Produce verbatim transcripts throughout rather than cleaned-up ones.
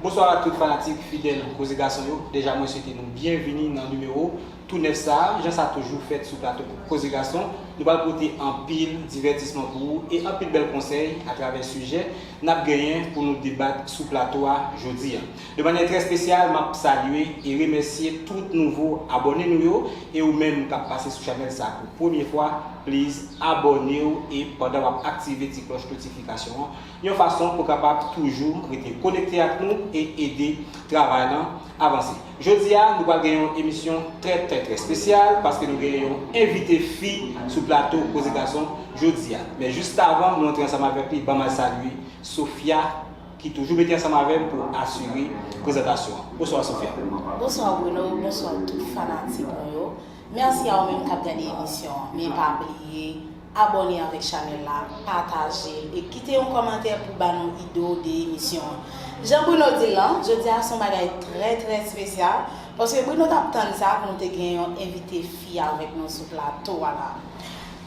Bonswa a tout fanatik fidèl Koze Gason yo. Deja mwen swete nou byenvini nan nimewo tou nèf sa a. Jan sa toujou fèt sou plato Koze Gason, nou pral pote anpil divètisman pou ou e anpil bèl konsèy atravè sijè n ap genyen pou nou debat sou plato a jodi a. De manyè trè espesyal, m ap salye e remèsye tout nouvo abòne nou yo e ou menm k ap pase sou chanèl sa a pou premye fwa, please abòne w e pandan w ap aktive ti klòch notifikasyon an yon fason pou w kapab toujou rete konekte ak nou e ede travay lan avanse. Jodi a, nou pral gen yon emisyon trè, trè, trè espesyal paske nou gen yon envite fi sou plato Koze Gason jodi a. Men jis avan nou antre ansanm avèk li, ban m al salye Sophia ki toujou mete ansanm avè m pou asire prezantasyon an. Bonswa Sophia. Bonswa Bruno, bonswa tout fanatik nou yo. Mèsi a ou menm k ap gade emisyon an. Men pa bliye abòne avèk chanèl la, pataje l e kite yon kòmantè pou ba nou ide w de emisyon an. Jan Bruno di l lan, jodi a se yon bagay trè, trè espesyal, paske Bruno t ap tann sa pou nou te gen yon envite fi avèk nou sou plato a la.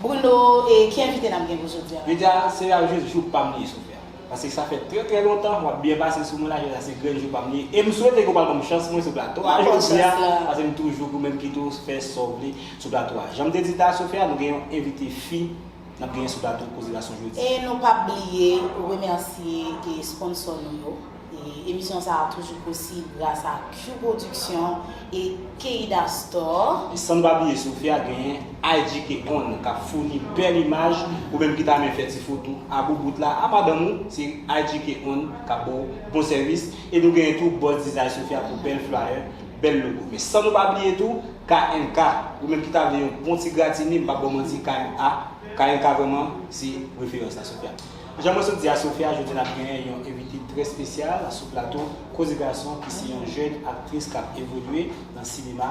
Bruno, e ki envite n ap gen pou jodi a la? Jodi a, se a jis jou pa m li ye, Sophia. Paske sa fè trè, trè lontan, w ap byen pase sou mwen la, jodi a se grenn jou pa m li ye. E m swete ke w pral ban m chans mwen sou plato a jodi a, paske m toujou, ou menm ki tou fè sa w vle sou plato a. Jan m te di ta, Sophia, nou gen yon envite fi n ap genyen sou plato Koze Gason jodi. E nou p ap bliye remèsye e sponsò nou yo. E emisyon sa a toujou posib gras a Q Production e Keida Store. E san n pa bliye, Sophia, genyen I G K On k ap founi bèl imaj. Ou menm ki ta renmen fè ti foto a boubout la, a madanm ou, se I G K On k ap ba w bon sèvis. E nou genyen tou Boss Design Sophia pou bèl flyer, bèl logo. Men san nou pa bliye tou K N K. Ou menm ki ta vle yon bon ti gratini, m p ap ba w manti, K N A, K N K vrèman se referans la, Sophia. Jan mwen sot di a, Sophia, jodi a n ap genyen yon envite trè espesyal sou plato Koze Gason, ki se yon jèn aktris k ap evolye nan sinema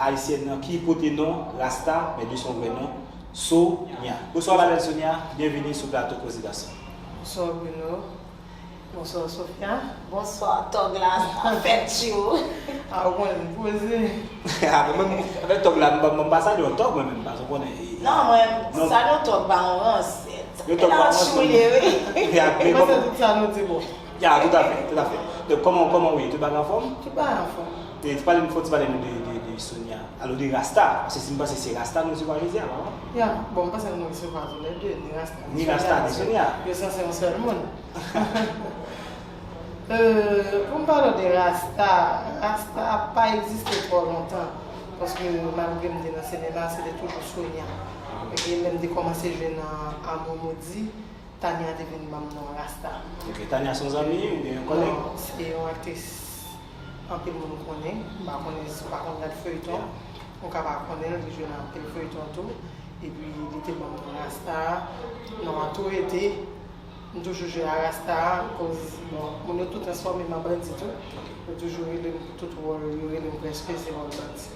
ayisyèn nan, ki pote non Rasta, men de son vrè non, Sonia. Bonswa, Madam Sonia, byenvini sou plato Koze Gason. Bonswa, Bruno. Bonswa, Sophia. Bonswa, Tòg la, sa fèt tjou. A, ou konnen m poze. A, mwen menm, avèk Tòg la, m pa, m pa salye yon Tòg, mwen menm, paske ou konnen, e, e, Non, mwen, non. Salye yon Tòg pa yon rans. Yon Tòg pa yon rans, non. Li ye, wi. Ya, men bon. Mwen se tout sa nou di, bon. Ya, toutafè, toutafè. Donk, kòman, kòman ou ye? Tout bagay anfòm? Tout bagay anfòm. E, ti pale, fò ti pale nou de, de, de Sonia. Alò, de Rasta, paske si m panse se Rasta nou resevwa jodi a, pa vre? Ya, bon, m panse nou resevwa toulède, ni Rasta, ni Rasta, ni Sonia. Yo sanse yon sèl moun. Euh, pou m pale w de Rasta, Rasta pa egziste twò lontan, paske malgre m te nan sinema, se te toujou Sonia. E lè m te kòmanse jwe nan Amour Maudit, Tania te vin ban m non Rasta. Ok, Tania se yon zanmi oubyen yon kòlèg? Non, se yon aktris anpil moun konnen. M pa konnen si w pa konn gad feyton, ou ka pa konnen l, li jwe nan anpil feyton tou. Epi li te ban m non Rasta, non an tou rete. M toujou jwe a Rasta, akoz, bon, moun yo tou transfòme m an bandi tou. Yo toujou rele m pou tout wòl, yo rele m prèske se wòl bandi.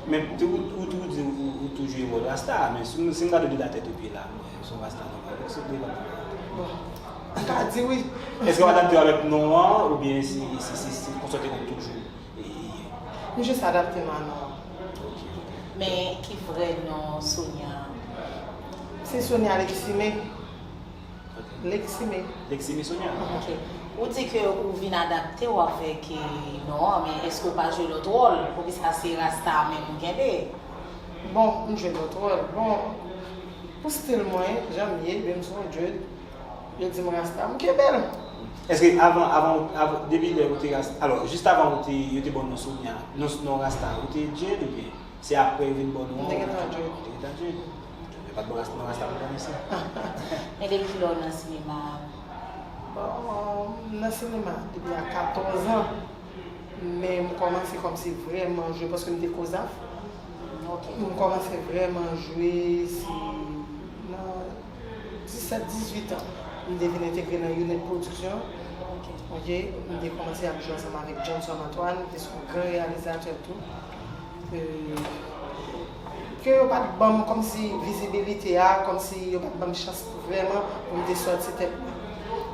Men, te, ou, ou, ou di ou, ou toujou jwe wòl Rasta, men si, si m gade w de la tèt o pye la, mwen, se yon Rasta nòmal, se de la. Bon, m ka di wi. Èske w adapte w avèk non an, oubyen se, se, se, se konsa w te konn toujou ye? M jis adapte m a non an. Men, ki vrè non Sonia? Se Sonia Lexime. Lexime. Lexime Sonia. Ok. Ou di ke ou vin adapte w avèk, eh, non an, men èske ou pa jwe lòt wòl? Poukisa se Rasta menm ou kenbe? Bon, m jwe lòt wòl. Bon, pou stil mwen, jan m ye, menm si yon Djed, yo di m Rasta, m kenbe l. Èske avan, avan, avan, depi lè ou te Rasta, alò, jis avan ou te, yo te ba w non Sonia, non, non Rasta, ou te Djed oubyen? Se apre yo vin ba w non an? M te gentan Djed. Ou te gentan Djed. Yo pa t ba w Rasta, non Rasta pou kòmanse. Men depi kilè w nan sinema a? Bon, m nan sinema depi a katòz an. Men m kòmanse kòmsi vrèman jwe paske m te Kozaf. Ok. M kòmanse vrèman jwe se nan disèt, dizuit an. M te vin entegre nan Unit Production. Ok. Ok, m te kòmanse ap jwe ansanm avèk Johnson Antoine, ki se yon gran reyalizatè tou. Euh, ke yo pa t ban m kòmsi vizibilite a, kòmsi yo pa t ban m chans vrèman pou m te sòti tèt mwen.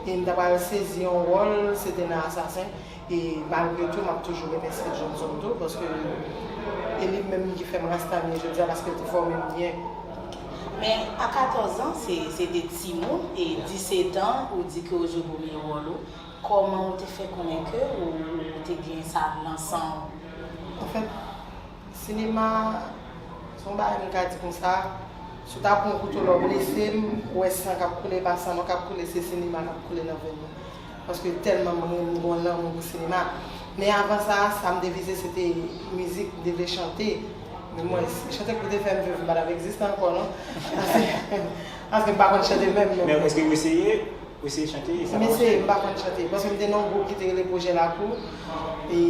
E m ta pral sezi yon wòl, se te nan Assassin. E malgre tou, m ap toujou remèsye Johnson tou, paske e li menm ki fè m Rasta m ye jodi a, paske l te fòme m byen. Men a katòz an, se se te timoun, e disèt an, ou di ke w jwe premye wòl ou. Kòman ou te fè konnen ke ou, ou te gen sa nan san ou? Anfèt, sinema, se yon bagay m ka di konsa, si w ta pran yon kouto la w blese m, ou wè san k ap koule, pa san non k ap koule, se sinema k ap koule nan venn mwen. Paske tèlman mwen gen yon lanmou pou sinema. Men avan sa, sa m te vize, se te mizik, m te vle chante. Men mwen, chante k pou te fè m viv, m pa t ap egziste ankò, non. Paske, paske m pa konn chante menm, menm. Men èske ou eseye, ou eseye chante? M eseye, m pa konn chante. Paske m te nan yon gwoup ki te rele Pwojè Lakou. E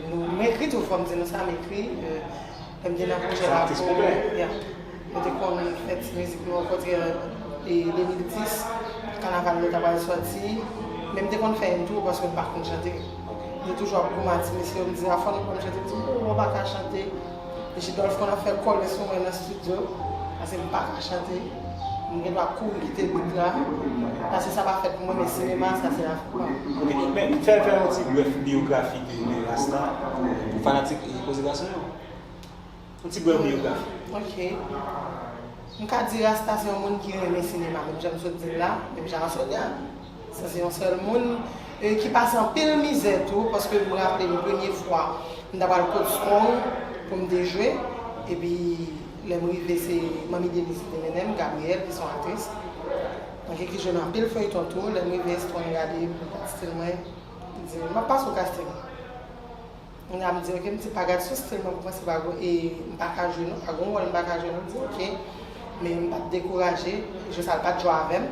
nou, m ekri tou, fò m di nou sa, m ekri. Lè m te nan Pwojè Lakou, ya. Nou te konn fè ti mizik nou ankò, te, e, de mil dis, kanaval nou ta pral sòti. Men m te konn fè yon tou, paske m pa konn chante. M te toujou ap goumen ak ti mesye yo, m di, "A fò nou konn chante." M di, "Oh, ou pa ka chante." Mesye Dolph konn ap fè kòlè sou mwen nan estidyo, paske m pa ka chante. M gen dwa kouri kite bit la, paske sa pa fèt pou mwen, men sinema, sa se afè pa m. Ok, men fè, fè yon ti brèf biyografi de, de Rasta pou fanatik, e, Koze Gason yo. Yon ti brèf biyografi. Ok. M ka di Rasta se yon moun ki renmen sinema, menm jan m sot di l la, menm jan Sonia. Sa se yon sèl moun, e, ki pase anpil mizè tou, paske m raple m premye fwa m ta pral Cold Strong pou m te jwe, epi lè m rive se Manmi Denise ki te mennen m, Gabrielle, ki se yon aktris. Donk, ki jwe nan anpil feyton tou, lè m rive Strong gade m, stil mwen, li di m, "M ap pase w casting." Kounye a m di, "Ok," m di, "pa gad sou stil mwen pou mwen, se pa gwo, e m pa ka jwe non, pa gon wòl m pa ka jwe non." Li di, "Ok." Men m pa t dekouraje, jwe sa l pa t jwe avè m.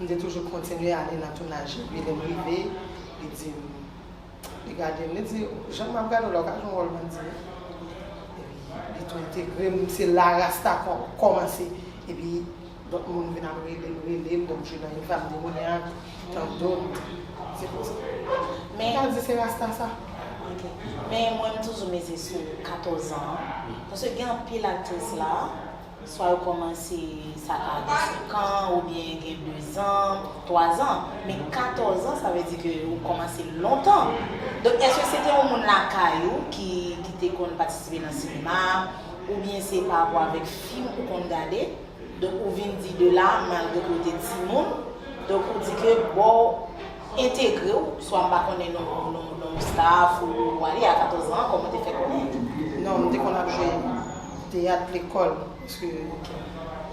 M te toujou kontinye ale nan tounaj. Epi lè m rive, li di m, li gade m, li di, "Jan m ap gade w la, w ka jwe yon wòl bandi wi." Epi li tou entegre m, se la Rasta kò-, kòmanse. Epi Dòt moun vin ap rele m, rele m, donk m jwe nan Eva m demonyak, tank dòt. Se konsa. Men, m ka di se Rasta sa. Ok. Men mwen, m toujou mize sou katòz an. Paske gen anpil aktris la, swa yo kòmanse sa ka gen senk an, oubyen gen de zan, twa zan. Men katòz an, sa vle di ke ou kòmanse lontan. Donk, èske se te yon moun lakay ou ki, ki te konn patisipe nan sinema, oubyen se pa rapò avèk fim ou konn gade? Donk, ou vin di de la, malgre ke w te timoun, donk, ou di ke bò entegre w, swa m pa konnen nan, nan, nan staff ou, ou ale a katòz an, kòman w te fè konnen? Non, m te konn ap jwe teyat lekòl, paske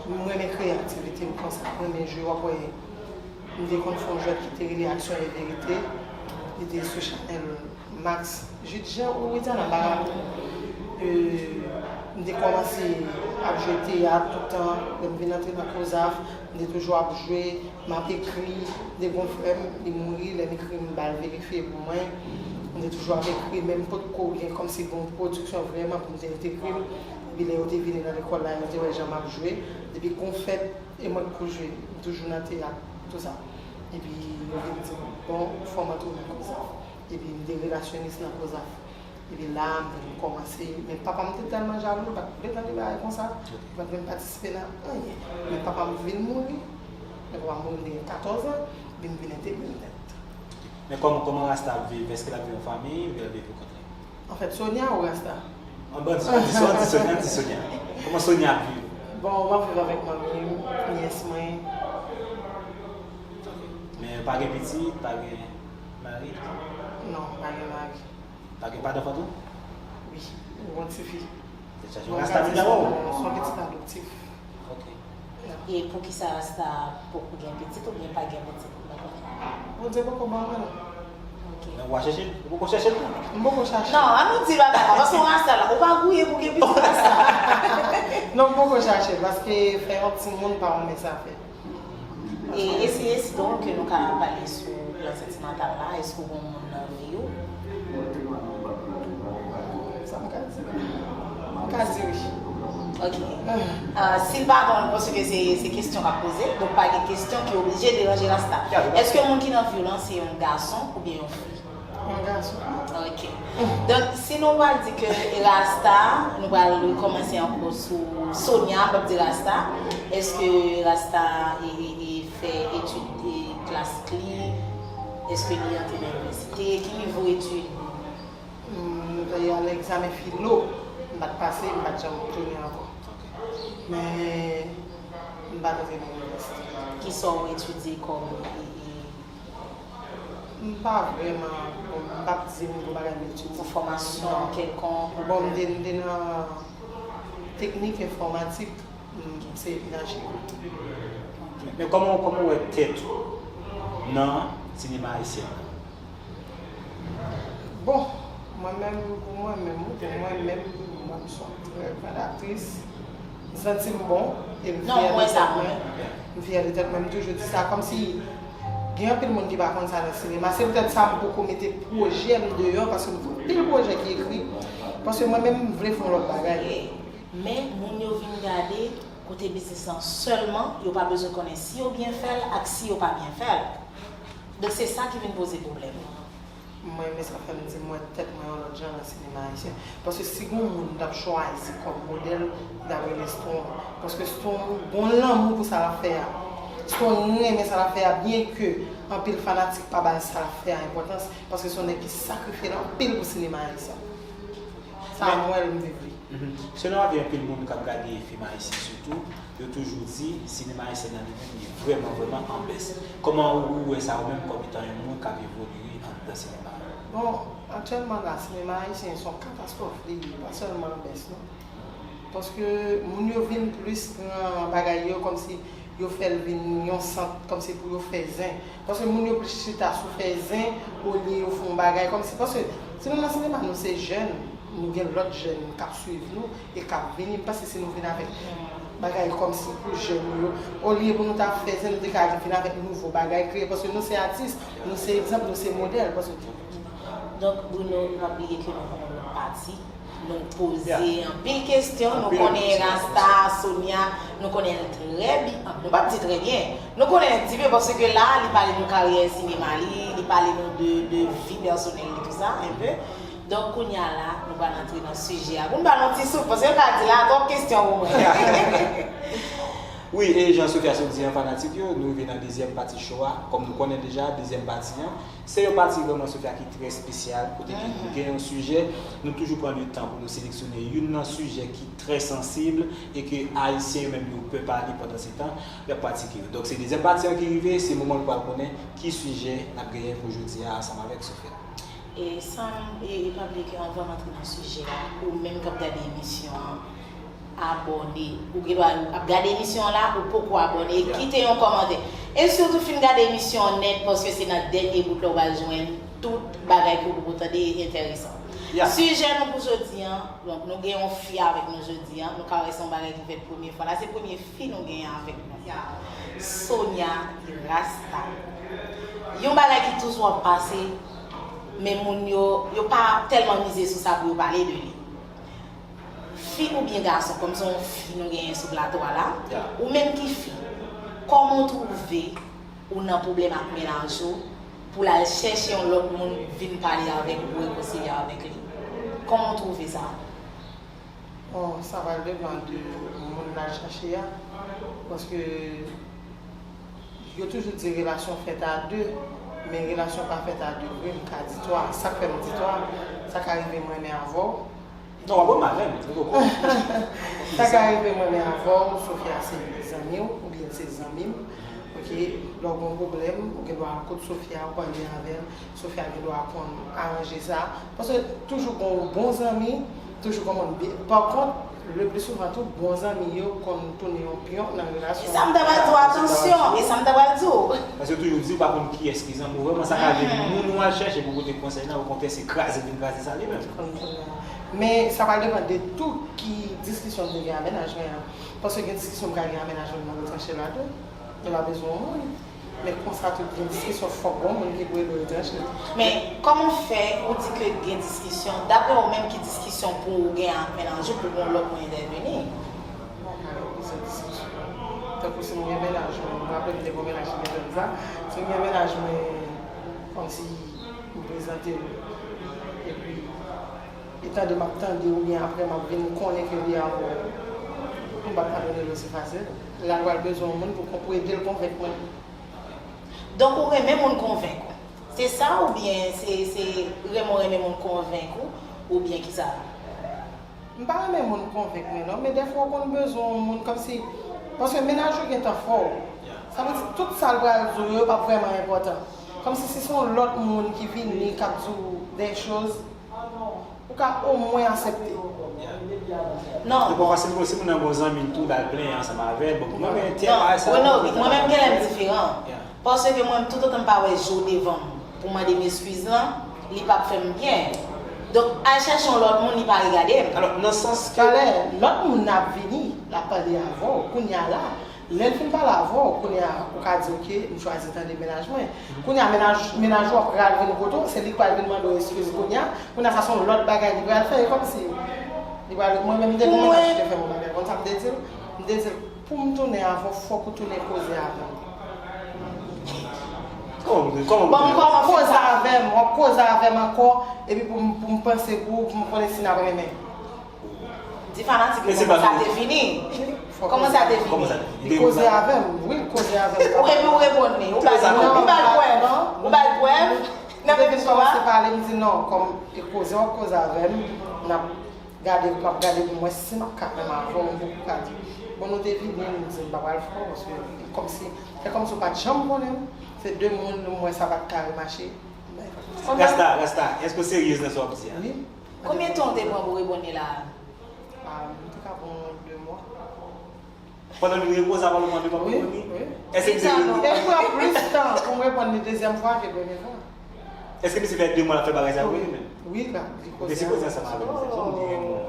m renmen kreye aktivite m konsa, m renmen jwe, w ap wè, m te konn fè yon jwèt ki te rele Aksyon e Verite, li te sou chanèl Max, Jude Jean ou Widiana, m pa ka raple m. E, m te kòmanse ap jwe teyat toutan. Lè m vin antre nan Kozaf, m te toujou ap jwe, m ap ekri. M te gen yon frè m, li mouri, lè m ekri, m ba l verifye pou mwen. M te toujou ap ekri, men m potko gen kòmsi gen yon pwodiksyon vrèman pou m te entegre m. Epi lè yo te vini nan lekòl la, yo te wè jan m ap jwe. Depi gen yon fèt, e mwen k pou jwe. M toujou nan teyat, tou sa. Epi yo vin di m, "Bon, fò m antre nan Kozaf." Epi m te relasyonis nan Kozaf. Epi la, m vin kòmanse, men papa m te tèlman jalou, li pa t vle tande bagay konsa. Li pa t vle m patisipe nan anyen. Men papa m vin mouri. Lè papa m mouri, m te gen katòz an, epi m vin entegre m nèt. Men kòman, kòman Rasta ap viv? Èske l ap viv an fanmi oubyen l ap viv pou kont li? Anfèt, Sonia ou Rasta? An, bon, an di, an di Sonia, an di Sonia. Kòman Sonia ap viv? Bon, m ap viv avèk manmi m, nyès mwen. Ok. Men pa gen pitit, pa gen mari? Non, pa gen mari. Pa gen, pa d anfan tou? Wi, yon ti fi. Se yon rasta moun la, wè. Se yon pitit adoptif. Ok. E poukisa rasta poko gen pitit oubyen pa gen pitit? M pa konnen. Bondye poko ban mwen non. Ok. Men w a chèche l? Ou poko chèche l tou? M poko chache. Non, an nou di bagay la, paske yon rasta la, ou pa gouye pou gen pitit rasta. Non, m poko chache l, paske fè yon timoun pa yon mens afè. E, e si, e si donk ke nou ka pale sou plan santimantal la, èske w gen yon moun nan vi w? Sa m ka di? M ka di wi. Ok. Ah, si l pa bon, paske se, se kesyon k ap poze, donk pa gen kesyon ki oblije deranje rasta. Èske moun ki nan vi w lan se yon gason oubyen yon fi? Yon gason. Ok. Donk, si nou pral di ke Rasta, nou pral rekòmanse ankò sou Sonia, m p ap di Rasta. Èske Rasta e, e, e fè etid, e, klasik li? Èske li antre nan inivèsite? Ki nivo etid? M te al egzamen filo, m pa t pase, m pa t janm tounen ankò. Men, m M pa t antre nan yon lès. Kisa w etidye kòm e, e, M pa vrèman, bon, m p ap di m gon bagay m etidye. Yon fòmasyon kèlkonk? Bon, m te, m te nan teknik enfòmatik, m, se inajeri. Men kòman, kòman w wè tèt ou nan sinema ayisyen an? Bon, mwen menm, pou mwen menm, wi, pou mwen menm, mwen m se yon trè grande aktris. M santi m bon e m Non, fyè mwen de sa tèt mwen. Mwen. M fyè de tèt mwen, m toujou di sa. Kòmsi gen anpil moun ki pa konn sa nan sinema. Se poutèt sa m poko mete pwojè m deyò, paske m gen anpil pwojè ki ekri. Paske mwen menm, m vle fè yon lòt bagay. Men moun yo vin gade kote biznis lan sèlman, yo pa bezwen konnen si yo byen fè l ak si yo pa byen fè l. Donk se sa ki vin poze pwoblèm. Mwen, men sa fè m di m wè tèt mwen yon lòt jan nan sinema ayisyen. Paske si gon moun m t ap chwazi kòm modèl, li t ap rele Storm. Paske Storm gon lanmou pou sa l ap fè a. Storm renmen sa l ap fè a, byen ke anpil fanatik pa bay sa l ap fè a enpòtans, paske se yon nèg ki sakrifye l anpil pou sinema ayisyen. Sa a m wè l, m viv li. Selon avi anpil moun k ap gade fim ayisyen sitou, yo toujou di sinema ayisyen nan li menm li vrèman vrèman an bès. Kòman ou, ou wè sa ou menm kòm etan yon moun k ap evolye anndan sinema a? Bon, aktyèlman la, sinema ayisyen se yon katastwòf li ye, pa sèlman an bès non. Paske moun yo vin plis pran bagay yo kòmsi yo fè l vin yon sant kòmsi pou yo fè zen. Paske moun yo plis chita sou fè zen olye yo fè yon bagay kòmsi. Paske si nou nan sinema, nou se jèn, nou gen lòt jèn k ap swiv nou e k ap vini. M panse si nou vin avèk bagay kòmsi pou jèn yo, olye pou nou ta fè zen, nou te ka vin avèk nouvo bagay, kreye, paske nou se atis, nou se egzanp, nou se modèl. Paske Donk, Bruno, nou pa bliye ke nou pran yon lòt pati. Nou poze anpil kesyon, nou konnen Rasta, Sonia, nou konnen l trè byen, nou p ap di trè byen, nou konnen l enpti pe paske la, li pale nou karyè sinema li, li pale nou de, de vi pèsonèl li, tou sa, enpe. Donk, kounye a la, nou pral antre nan sijè a. Pou n ba nou ti souf, paske yo ka di la, twòp kesyon pou mwen. Wi, e jan Sophia sot di an, fanatik yo, nou rive nan dezyèm pati show a. Kòm nou konnen deja, dezyèm pati an, se yon pati vrèman Sophia ki trè espesyal, kote ke nou gen yon sijè, nou toujou pran le tan pou nou seleksyone youn nan sijè ki trè sansib e ke Ayisyen yo menm yo pè pale pandan se tan y ap pratike yo. Donk se dezyèm pati an ki rive, se moman nou pral konnen ki sijè n ap genyen pou jodi a ansanm avèk Sophia. E san, e, e pa bliye ke anvan m antre nan sijè a, ou menm k ap gade emisyon an, abòne. Ou gen dwa ap gade emisyon an la, ou poko abòne, e kite yon kòmantè. E sitou fin gade emisyon an nèt, paske se nan dènye bout la ou pral jwenn tout bagay ke ou poko tande e enteresan. Sijè nou pou jodi an, donk nou gen yon fi avèk nou jodi an, nou ka wè se yon bagay ki fèt premye fwa la, se premye fi nou genyen avèk nou. Sonia Rasta. Yon bagay ki toujou ap pase, men moun yo, yo pa tèlman mize sou sa pou yo pale de li. Fi oubyen gason, kòm se yon fi nou genyen sou plato a la, ou menm ki fi, kòman w twouve ou nan pwoblèm ak mennaj ou pou l al chèche yon lòt moun vin pale avèk ou, rekonsilye avèk li? Kòman w twouve sa? Bon, sa pral depann de moun l al chache a, paske yo toujou di relasyon fèt a de, men relasyon pa fèt a de vre, m ka di twa. Sa k fè m di twa, sa ka rive m renmen avè w. Non, w ap renmen avè m, se koko. Sa ka rive m renmen avè w, Sophia se zanmi w, oubyen se zanmi m. Ok, lè w gen yon pwoblèm, ou gen dwa al kot Sophia, ou pale avè l. Sophia gen dwa konn aranje sa. Paske toujou gen yon bon zanmi, toujou gen yon moun byen. Pa kont, le pli souvan tou, bon zanmi yo konn tounen yon pyon nan relasyon. E sa m ta pral di w, atansyon, e sa m ta pral di w. Paske yo toujou di w pa konn kiyès ki zanmi w vrèman, sa ka vin moun ou al chèche pou pote konsèy la, okontrè se kraze vin kraze sa li menm. Men sa pral depann de tou ki diskisyon m te gen ak mennaj mwen an. Paske gen diskisyon m ka gen ak mennaj mwen, mwen retranche ladan. Nou pa bezwen yon moun. Men konsa tou gen diskisyon, fòk gon moun ki pou ede w tranche. Men kòman fè ou di ke gen diskisyon? Daprè ou menm, ki diskisyon pou ou gen ak mennaj ou pou gon lòt moun entèveni? Bon, mwen ka gen plizyè diskisyon. Tankou si m gen mennaj mwen, m raple m te gon mennaj ki te fè m sa. Si m gen mennaj mwen, kòmsi m prezante l, epi li tande m ap tande, oubyen apre m ap vin konnen ke li avè w, m p ap padone l osi fasil. La l pral bezwen yon moun pou, pou ede l konvenk mwen. Donk ou renmen moun konvenk ou. Se sa oubyen se, se renmen w renmen moun konvenk ou, oubyen kisa? M pa renmen moun konvenk mwen non, men dèfwa ou konn bezwen yon moun kòmsi Paske mennaj ou gentan fè w. Sa vle di, tout sa l pral di w yo, yo p ap vrèman enpòtan. Kòmsi si se yon lòt moun ki vini, k ap di w de choz, ou ka omwen aksepte. Non. Depi fwa si moun nan gon zanmi l tou, l al plenyen ansanm avè l. Bon, mwen menm, ti bagay sa. Mwen menm, genlè m diferan. Paske mwen, toutotan m pa wè Jo devan m pou mande m eskiz lan, li p ap fè m byen. Donk, al chèche yon lòt moun, li pa regade m. Alò, nan sans ke. Talè, lòt moun nan ap vini, l ap pale avè w. Kounye a la, lè l fin pale avè w, kounye a, ou ka di, oke, m chwazi tande mennaj mwen. Kounye a, mennaj, mennaj ou a pral vin kote w, se li k pral vin mande w eskiz kounye a. Kounye a, sa se yon lòt bagay li pral fè, e kòmsi. Li pral, mwen menm, m te gen yon mennaj ki te fè m yon bagay, konn sa m te di l? M te di l, pou m tounen avè w, fòk ou tounen koze avè m. Kòman, kòman, kòman. W ap koze avè m, w ap koze avè m ankò, epi pou m, pou m panse pou ou, pou m konnen si n ap renmen. Di fanatik yo kòman sa te fini. Kòman sa te fini? Li koze avè m, wi, li koze avè m. Ou epi ou reponn li, ou ba l prèv. Ou ba l prèv. Nan menm jou a. Depi l kòmanse pale, m di non, kòm e koze w ap koze avè m, n ap gade, m ap gade pou m wè si m ap ka menm avè w, m poko ka di. Bon, nou te vini, m di m pa pral fè w, paske kòmsi, se kòmsi w pa t janm konnen m, se de moun, m wè sa pa t ka remache. Rasta, Rasta, èske w seryez nan sa w ap di a? Wi. Konbyen tan w te pran pou reponn li la a? A, m te ka pran de mwa. Pandan nou repoze avan nou mande w ap reponn li? Wi, wi. Èske misye. Li pran plis tan pou m reponn li dezyèm fwa ke premye fwa. Èske misye fè de mwa l ap fè bagay sa pou li menm? Wi, la, li koze. Ou te sipoze ansanm avè l, se pou m di gen moun.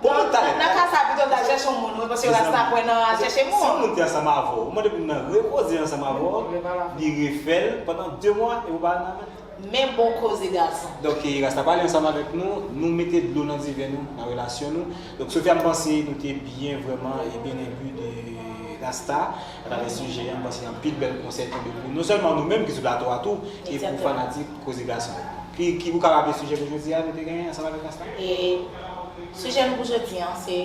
Bon, mwen talè. Nan ka sa, pito l t al chèche yon moun, wi, paske Rasta kwè nan al chèche moun. Si yon moun te ansanm avè w, ou mande pou moun nan repoze ansanm avè w, li refè l pandan de mwa, epi w pa al nan avè l. Men bon koze gason. Donk, Rasta pale ansanm avèk nou, nou mete dlo nan diven nou, nan relasyon nou. Donk, Sophia, m panse nou te byen vrèman e byen enbi de Rasta atravè sijè a. M panse anpil bèl konsèy tonbe pou non sèlman nou menm ki sou plato a tou, e pou fanatik koze gason. Ki, ki ou ka raple sijè pou jodi a nou te genyen ansanm avèk Rasta? E sijè nou pou jodi a, se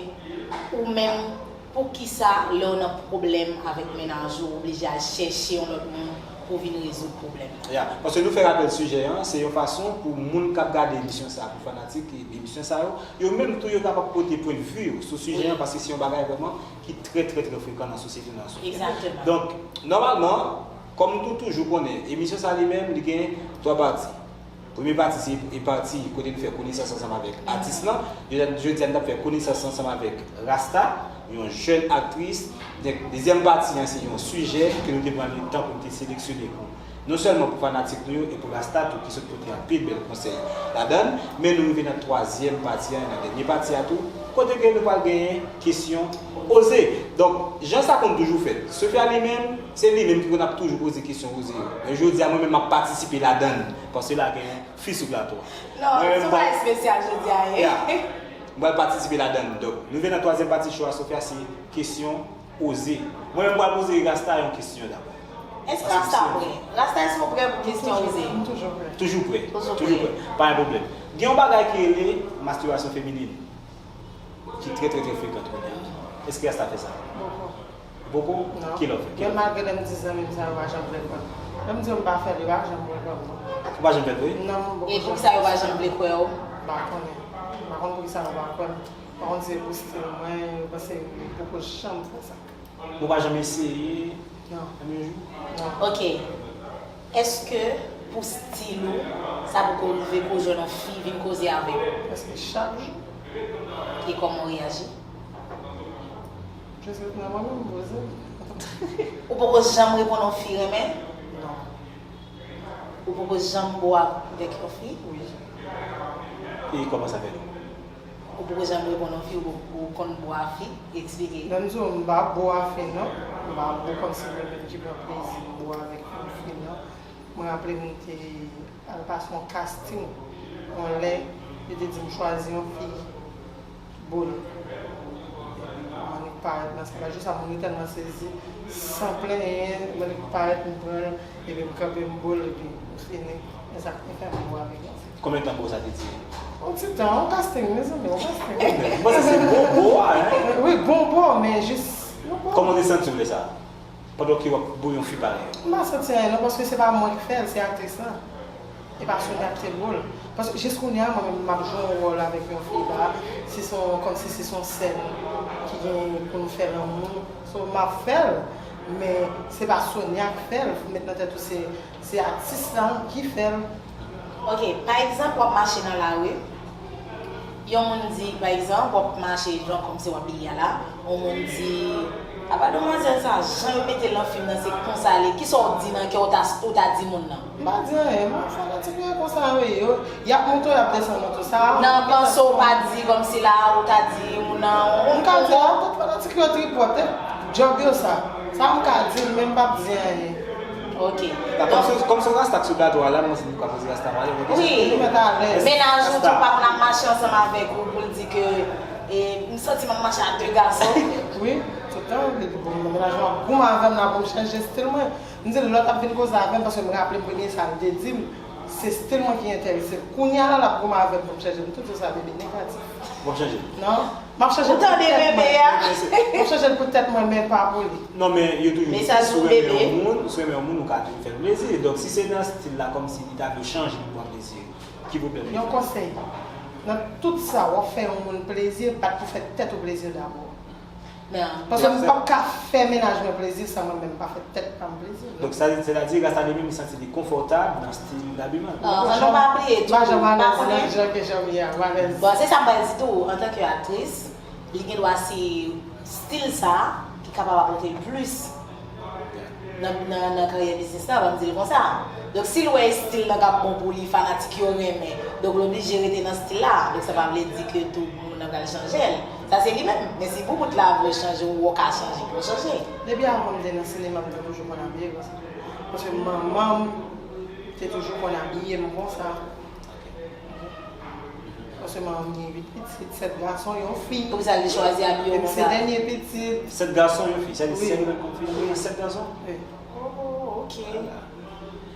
ou menm Poukisa lè w nan pwoblèm avèk mennaj ou, ou oblije al chèche yon lòt moun pou vin rezoud pwoblèm nan? Ya, paske nou fè rapèl sijè an, se yon fason pou moun k ap gade emisyon sa a, pou fanatik emisyon sa yo, yo menm tou yo kapab pote pwennvi yo sou sijè an, paske se yon bagay vrèman ki trè, trè, trè frekan nan sosyete nou an. Egzakteman. Donk, nòmalman, kòm nou toujou konnen, emisyon sa a li menm, li gen twa pati. Premye pati se e pati kote nou fè konesans ansanm avèk atis lan. Jodi a nou t ap fè konesans ansanm avèk Rasta, yon jèn aktris. Donk, dezyèm pati an se yon sijè ke nou te pran le tan pou nou te seleksyone pou non sèlman pou fanatik nou yo e pou Rasta tou ki sot pote anpil bèl konsèy ladan l. Men nou rive nan twazyèm pati an, nan dènye pati a tou, kote ke nou pral genyen kesyon poze. Donk, jan sa konn toujou fèt, Sophia li menm, se li menm ki konn ap toujou poze kesyon poze yo. Men jodi a, mwen menm m ap patisipe ladan l. Paske la gen fi sou plato a. Non, se yon bagay espesyal jodi a, wi. Ya. M pral patisipe ladan l. Donk, nou rive nan twazyèm pati show a, Sophia, se kesyon poze. Mwen menm m pral poze Rasta yon kesyon dabò. Èske Rasta prè? Rasta, èske w prè pou kesyon poze? M toujou prè. Toujou prè. Toujou prè. Pa gen pwoblèm. Gen yon bagay ki rele mastibasyon feminin, ki trè, trè, trè frekan kounye a. Èske Rasta fè sa? Bonswa. Ou poko? Non. Kilè w fè? Kilè w fè? Men malgre lè m di zanmi m sa, yo pa janm vle kwè m. Lè m di yo m pa fè l, yo pa janm vle kwè m, non. Ou pa janm vle l vre? Non, m poko. E poukisa yo pa janm vle kwè w? M pa konnen. M pa konn poukisa yo pa kwè m. M pa konn si se pou stil mwen, yo panse m poko janm fè sa. Ou pa janm eseye? Non. Menm yon jou? Non. Ok. Èske pou stil ou, sa poko rive pou w jwenn yon fi vin koze avèk ou? Prèske chak jou. E kòman w reyaji? Prèske nan mwen menm m poze. Ou poko janm reponn yon fi renmen? Non. Ou poko janm bo avèk yon fi? Wi. E kòman sa fèt? Ou poko janm reponn yon fi, ou, ou konn bo a fi? Eksplike. Lè m di w m pa bo a fi non, m pa bo kòmsi mwen menm ki pran plezi m bo avèk yon fi non. Mwen raple m te al pase yon casting yon lè, yo te di m chwazi yon fi, bo l. Epi mwen annik parèt nan sal la, jou sa moun yo tèlman sezi, san plenyen, mwen annik parèt m pran l, epi m kanpe m bo l, epi m fini. Men sa k te fè m bo avèk yon fi. Konbyen tan bo sa te dire? Yon ti tan, yon casting, mezanmi, yon casting. Ou panse se bon bo a, hein? Wi, bon bo, men jis yon bo. Kòman w te santi w lè sa a? Pandan ke w ap bo yon fi parèy? M pa santi anyen non, paske se pa mwen k fè l, se aktris lan. E pa Sonia ki te dwòl. Paske jis kounye a, mwen menm, m ap jwe yon wòl avèk yon fi la. Si se yon, kòmsi si se yon sèn ki gen pou nou fè lanmou, so, m ap fè l. Men se pa Sonia ki fè l. Met nan tèt ou se, se atis la ki fè l. Ok, pa egzanp, w ap mache nan lari, yon moun di, pa egzanp, w ap mache jan kòmsi w ap beye a la, yon moun di, apa demwazèl sa, jan yo mete l nan fim nan, se konsa l ye. Kisa w di nan kè w ta, ou ta di moun nan? M pa di anyen, mwen fanatik yo e konsa yo ye. Yo, y ap monte w, y ap desann w, tou sa. Nan panse w pa di kòmsi la, ou ta di moun nan, M ka di a, tout fanatik yo tripòt, e djòb yo sa. Sa m ka di l, men m p ap di anyen. Ok. Kòm se yon rasta k sou plato a la, mwen se nou ka poze rasta pale. Wi. Menaj ou tou pa vle ap mache ansanm avèk ou pou l di ke e, m santi m ap mache ak de gason. Wi, tout tan, li di bon, menaj mwen ap goumen avè m la pou m chanje stil mwen. M di l lè w t ap vin koze avè m, paske m raple m premye sa l te di m, se stil mwen ki enterese l. Kounye a la, l ap goumen avè m pou m chanje. M toujou sa, bebe, negatif. W ap chanje l? Non. M ap chanje l pou tèt mwen. M ap chanje l pou tèt mwen, men pa pou li. Non, men yo toujou di, si w renmen yon moun, si w renmen yon moun, ou ka toujou fè l plezi. Donk, si se nan stil la, kòmsi li ta vle w chanje pou pran plezi, ki pwoblèm li? Yon konsèy. Nan tout sa, w ap fè yon moun plezi, bat pou fè tèt ou plezi dabò. Paske m p ap ka fè menaj mwen plezi san mwen menm pa fè tèt pa m plezi. Donk, sa, sètadi, rasta li menm, li santi li konfòtab nan stil dabiman l. An nou pa bliye tou, pa konnen. Bon, se sa m pral di tou, antanke aktris, li gen dwa se stil sa ki kapab apòte l plis nan, nan, nan karyè biznis la, ban m di l konsa. Donk, si l wè e stil nan k ap bon pou li, fanatik yo renmen, donk, l oblije rete nan stil la. Donk, sa pa vle di ke tou moun nan pral chanje l. Sa se li menm. Men si boubout la vle chanje, ou wè w ka chanje pou w chanje. Depi avan m te nan sinema, m te toujou konn abiye konsa. Paske manman m te toujou konn abiye m konsa. Paske manman m gen uit pitit, sèt gason, yon fi. Poukisa li chwazi abiye w konsa? E m se dènye pitit. Sèt gason, yon fi. Sa di sèl ou menm kòm fi nan sèt gason? Wi. Oh, ok.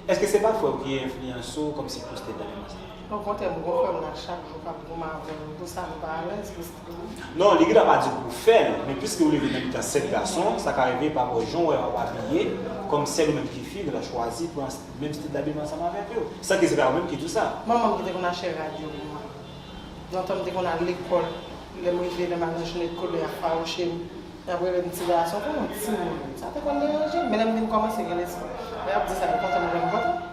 Èske se pa frè w ki enfliyanse w kòmsi pou w stil dabiman sa? Okontrè, m gon frè m la chak jou k ap goumen avè m. Pou sa m pa alèz pou stil mwen. Non, li gendwa pa di w pou w fè l, men piske w leve nan mitan sèt gason, sa ka rive pa bò jan w wè w ap abiye, kòm sèl ou menm ki fi, l ap chwazi pran menm stil dabiman ansanm avèk yo. San ke se pa ou menm ki di w sa. Manman m ki te konn achte rad yo pou mwen. Lontan m te konn al lekòl, lè m rive nan madanm jounen kolè a fawouche m, y ap rele m ti gason, kòman timoun? Sa te konn deranje m, men lè m vin kòmanse gen lespri, lè y ap di sa, yo kontan m vin kontan.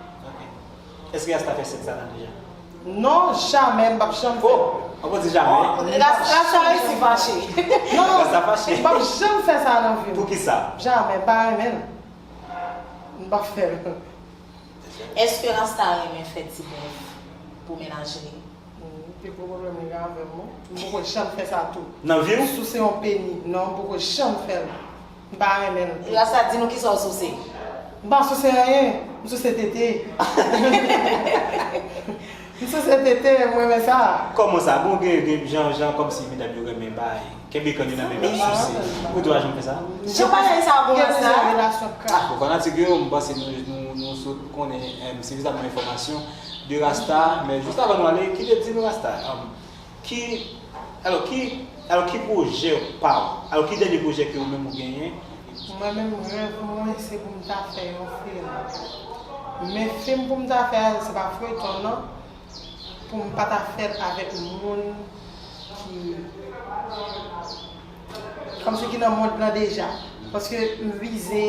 Èske rasta fè sèks anal deja? Non, jamè, m p ap janm fè. Oh! Ankò di jamè. Oh, rasta resi fache. Non, rasta fache. M p ap janm fè sa nan vi m. Poukisa? Jamè, m pa renmen l. M p ap fè l. Èske rasta renmen fè ti bèf pou menaj li? Pi gwo pwoblèm li gen avè m, wi. M poko janm fè sa tou. Nan vi w? Souse yon peni. Non, m poko janm fè l. M pa renmen l. Rasta, di nou kisa w souse. M pa souse anyen. M souse tete. M souse tete, m renmen sa. Kòman sa? Bon, gen, gen jan, jan kòmsi medam yo renmen bay. Kenbe kann yo nan men y ap souse. Ou tou pa janm fè sa? Jan bagay sa bon, rasta. Gen plizyè relasyon k. Ah, pou fanatik yo, m panse nou, nou, nou sot konnen, em, se vizab nan enfòmasyon de rasta, men jis avan nou ale, kite di nou rasta, em, ki, alò, ki, alò, ki pwojè pa w? Alò, ki dènye pwojè ke ou menm ou genyen? Mwen menm, rèv mwen, se pou m ta fè yon fim. Men fim pou m ta fè a, se pa feyton, non. Pou m pa ta fè l avèk moun ki, kòmsi ki nan mond lan deja. Paske m vize,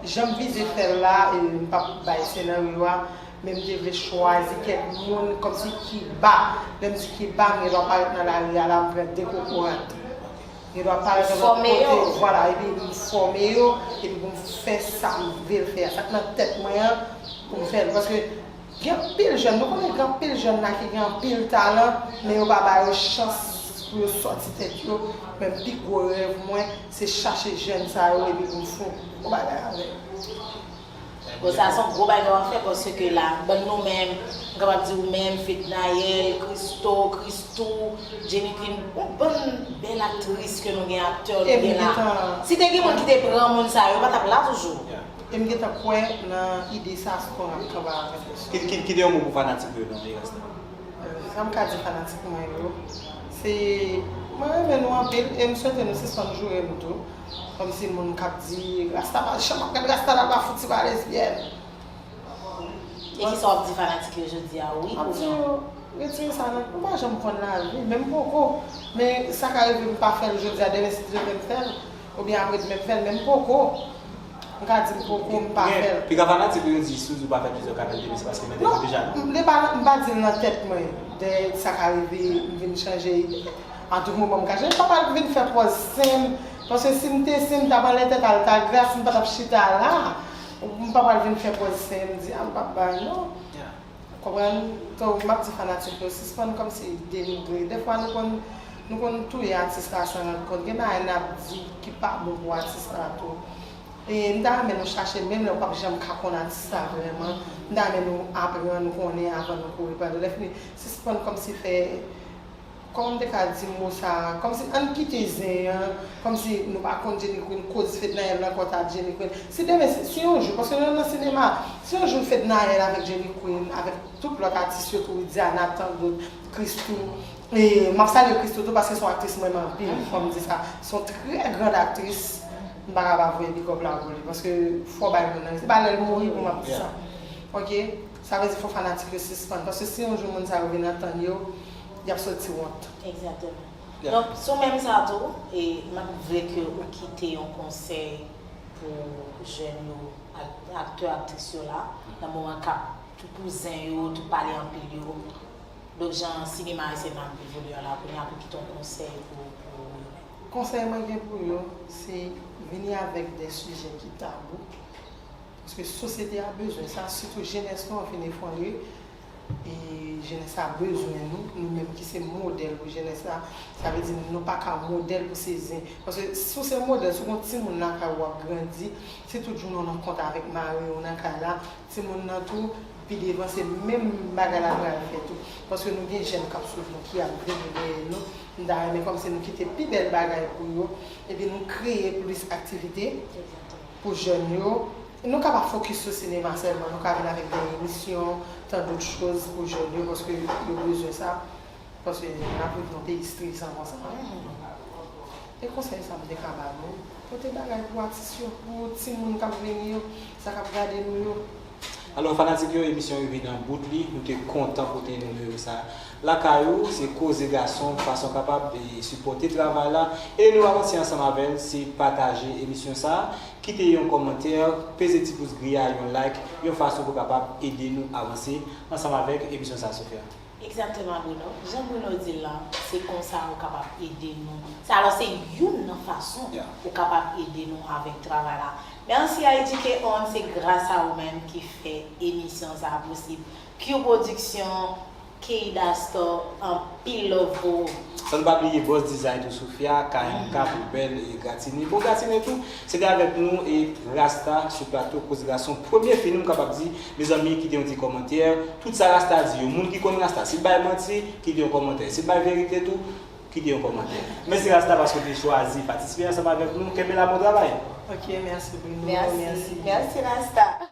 jan m vize fè l la, e m p ap bay senaryo a, men m te vle chwazi kèk moun kòmsi ki ba. Lè m di ki ba, m gen dwa parèt nan lari a la, m pran de kokorat. M gen dwa parèt nan lòt kote, vwala, epi m fòme yo, epi pou m fè sa m vle l fè a. Sa k nan tèt mwen an, pou m fè l. Paske Gen anpil jèn, nou konnen gen anpil jèn la ki gen anpil talan, men yo pa ba yo chans pou yo sòti tèt yo. Men pi gwo rèv mwen, se chache jèn sa yo epi pou m fè yon gwo bagay avè yo. Bon, sa se yon gwo bagay w ap fè, paske la, ban nou menm, m kapab di ou menm, Fednaelle, Christo, Christou, Jenny Queen, yon bann bèl aktris ke nou gen, aktè nou gen la. Si te gen moun ki te pran moun sa yo, yo pa t ap la toujou. E m gentan kwè nan ide sa, se pou n ap kanpe avèk li. Kite, kite, kite yon mo pou fanatik ou yo, non, Erasta. Sa m ka di fanatik mwen yo, se, mwen renmen nou anpil e m swete nou sispann joure m tou. Kòmsi moun k ap di, Rasta pa janm ap gad Rasta la pa fouti pa lezyèn. E kisa w ap di fanatik yo jodi a, wi ou non? Retire sa nan, m pa janm konn lavi, men m poko. Men sa ka rive m pa fè l jodi a, demen si Dye vle m fè l, oubyen apre demen m fè l, men m poko. M ka di m poko, m pa fè l. Piga fanatik yo di si w di w pa fè plizyè ka fè l demen se paske nan tèt ou deja non. M pa, m pa di l nan tèt mwen. Dèyè sa ka rive m vin chanje ide. A tout moman m ka chanje. M pa pral vin fè pòz sen m. Paske si m te sen m t ap anlè tèt Altagras, m pa t ap chita la. M pa pral vin fè pòz sen m di a m p ap bay non. Konprann? Tou, m ap di fanatik yo, sispann kòmsi denigre. Dèfwa nou konn nou konn touye atis la san rann kont. Gen bagay n ap di ki pa bon pou atis la tou. E m ta renmen nou chache, menm lè w p ap janm ka konn atis la vrèman, m ta renmen nou aprann konnen avan nou kouri pran do. Lèfini, sispann kòmsi fè, kòman m te ka di mo sa, kòmsi ann kite zen an, kòmsi nou pa konn Jenny Queen, koz Fednaelle nan kò t ap Jenny Queen. Si demen, si, si yon jou, paske nou nan sinema, si yon jou Fednaelle avèk Jenny Queen, avèk tout lòt atis yo tou, Widiana, tant d'autres, Christoo, e m ap salye Christoo tou paske se yon aktris m renmen anpil, fò m di sa. Se yon trè grand aktris, m pa ka pa voye big up la pou li, paske fò bay moun nan, se pa lè l mouri pou m ap di sa. Ok? Sa vle di fò fanatik yo sispann, paske si yon jou moun sa yo vin antann yo, y ap soti wont. Egzakteman. Donk, sou menm sa tou, e m ap vle ke ou kite yon konsèy pou jèn yo, ak, aktè, aktris yo la, nan moman k ap, tout pou zen yo, tout pale anpil yo. Donk, jan sinema ayisyen nan ap evolye a la, kounye a pou kite yon konsèy pou, pou yo menm. Konsèy mwen gen pou yo, se vini avèk de sijè ki tabou. Paske sosyete a bezwen sa, sitou jenès nou an fin efwonre. E jenès la bezwen nou, nou menm ki se modèl pou jenès la. Sa vle di nou pa ka modèl pou se zen. Paske si w se modèl, si w gen yon timoun lakay ou w ap grandi, si tout jounen w nan kont avèk mari w nan kay la, timoun nan tou, pi devan se menm bagay la pral fè tou. Paske nou gen jèn k ap swiv nou, ki ap vini dèyè nou. M ta renmen kòmsi nou kite pi bèl bagay pou yo, epi nou kreye plis aktivite pou jèn yo. Nou ka pa fokis sou sinema sèlman, nou ka vin avèk de emisyon, tant d'autres choses pou jèn yo, paske yo bezwen sa. Paske n ap viv nan peyi estresan konsa. E konsèy sa m te ka ba nou, pote bagay pou atis yo, pou timoun k ap vini yo, sa k ap gade nou yo. Alò, fanatik yo, emisyon rive nan bout li, nou te kontan pote nimewo sa lakay ou, se Koze Gason, fason w kapab e, sipòte travay la, ede nou avanse ansanm avè l, se pataje emisyon sa, kite yon kòmantè, peze ti pous gri a, yon like, yon fason pou w kapab ede nou avanse ansanm avèk emisyon sa, Sophia. Egzakteman Bruno, jan Bruno di l lan, se konsa ou kapab ede nou. Se alò se youn nan fason ou kapab ede nou avèk travay la. Mèsi a Educate On, se gras a ou menm ki fè emisyon sa posib. Q Production, Keida Store, anpil love pou ou. San n pa bliye Boss Design tou Sophia, K M K pou bèl e gratine. Bon gratine tou, se te avèk nou e Rasta sou plato Koze Gason. Premye fim m kapab di, mezanmi kite yon ti kòmantè, tout sa Rasta di yo, moun ki konn Rasta, si l bay manti, kite yon kòmantè, si l bay verite tou, kite yon kòmantè. Mèsi Rasta paske w te chwazi patisipe ansanm avèk nou, kenbe la bon travay. Ok, mèsi Bruno, mèsi. Mèsi Rasta.